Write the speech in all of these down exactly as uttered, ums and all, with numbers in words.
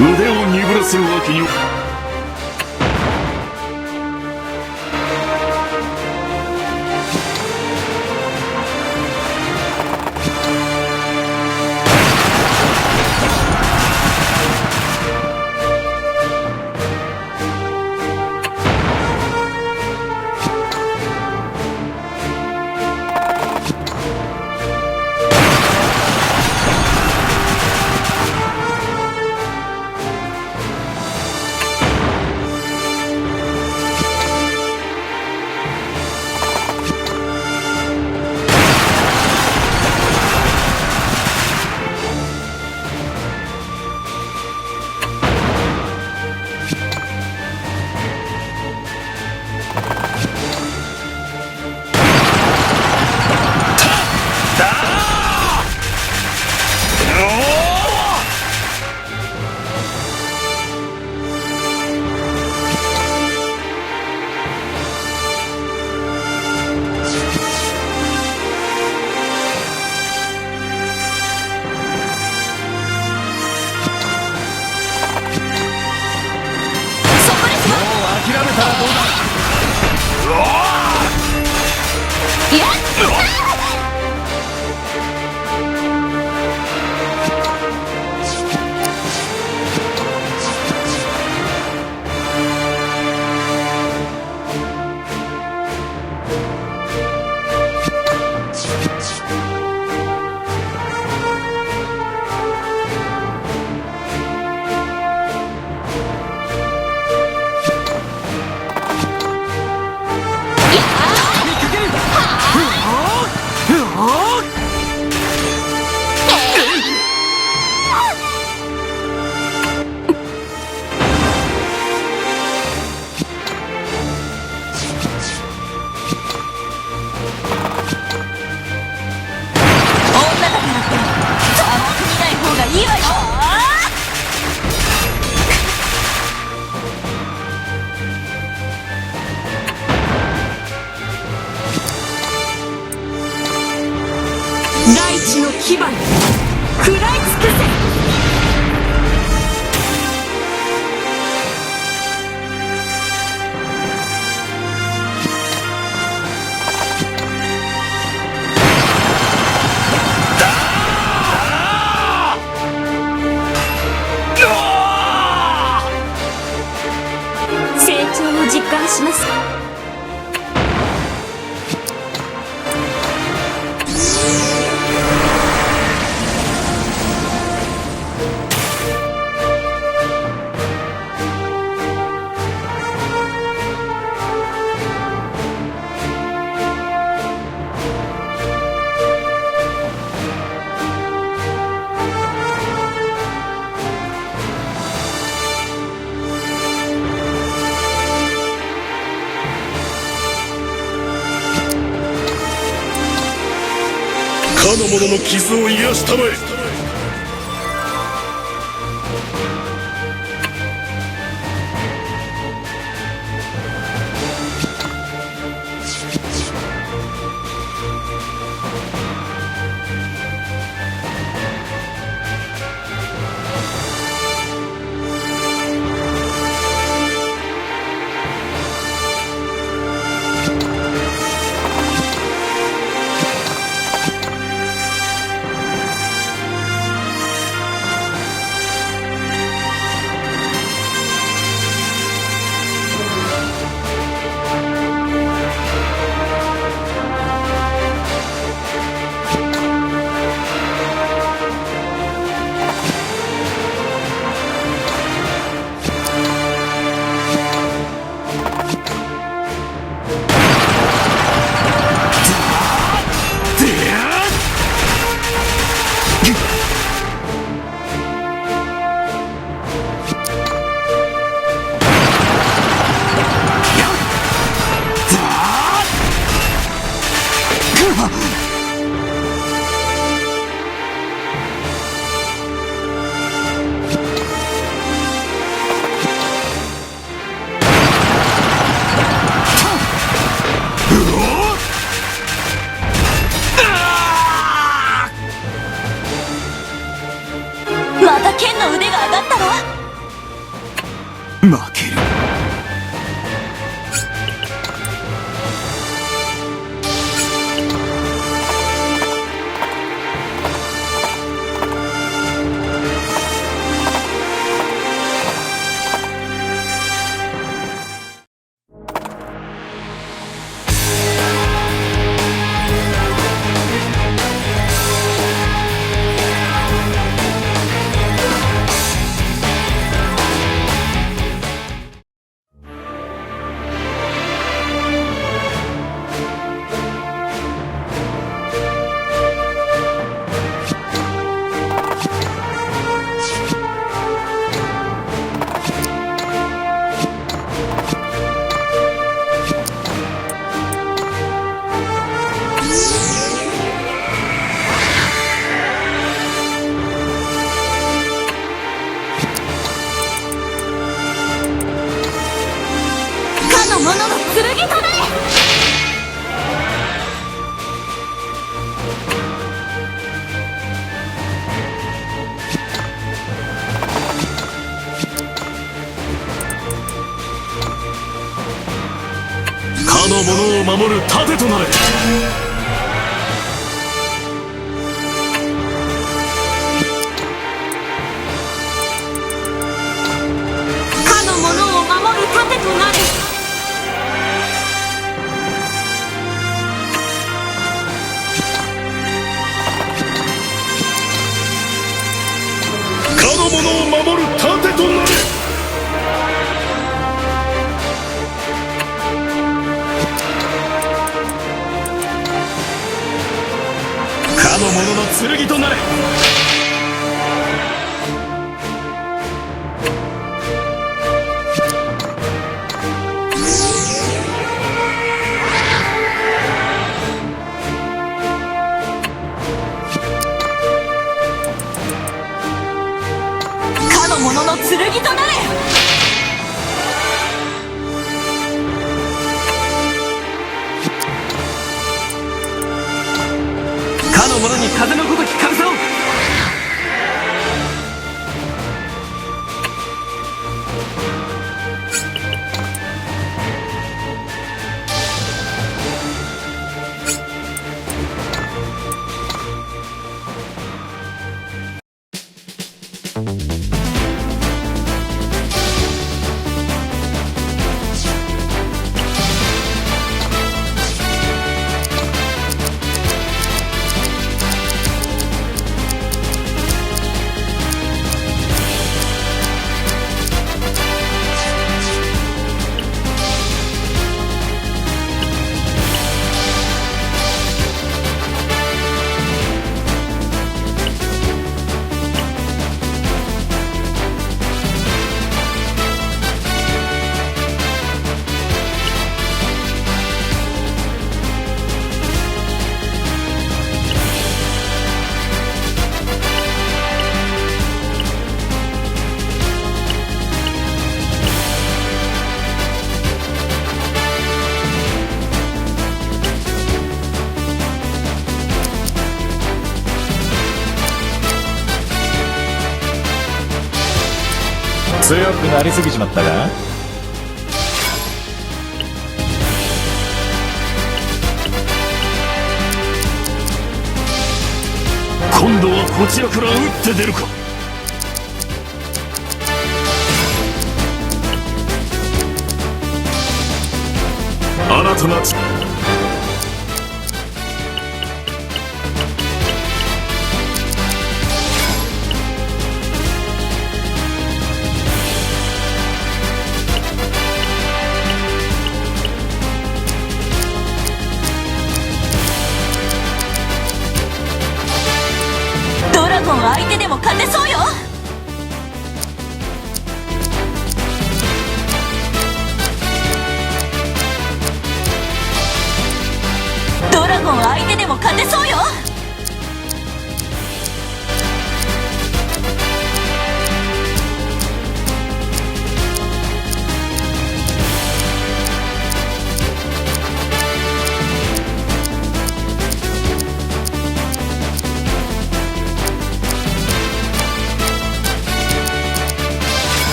腕を鈍らせるわけには。そこですわ。もう諦めたらどうだ。うわあ！いや！女だからって甘く見ない方がいいわよ。大地の牙に食らいつくぜ。成長を実感します。かの者の傷を癒したまえ。者を守る盾となれ。かの者を守る盾となれ。かの者を守る盾となれ。 かの者の剣となれ。かの者の剣となれ。 かの者に風のごとき神さを。強くなりすぎちまったか？今度はこちらから打って出るか。 新たな地ドラゴン相手でも勝てそうよ。 ドラゴン相手でも勝てそうよ。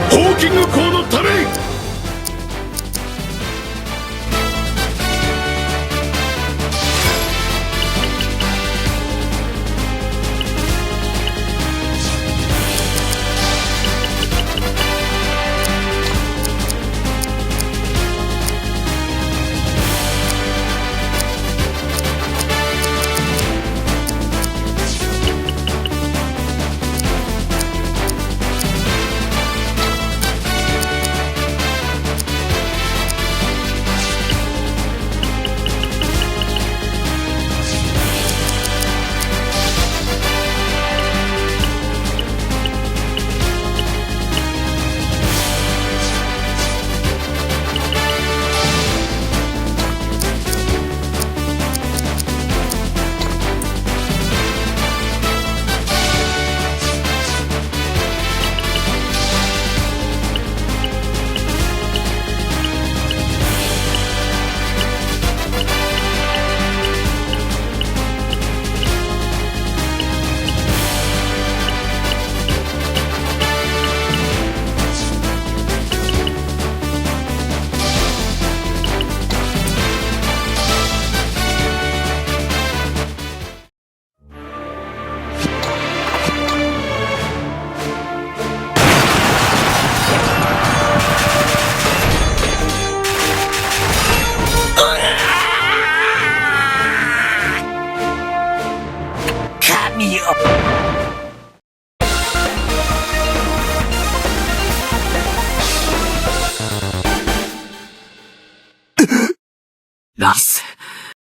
ホーキング校のために！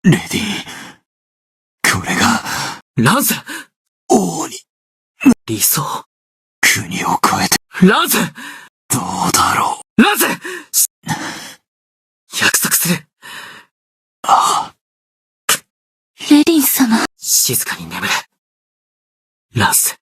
レディン、これが、ランス、王に、理想、国を超えて、ランス、どうだろう。ランス、約束する。ああ。レディン様。静かに眠れ。ランス、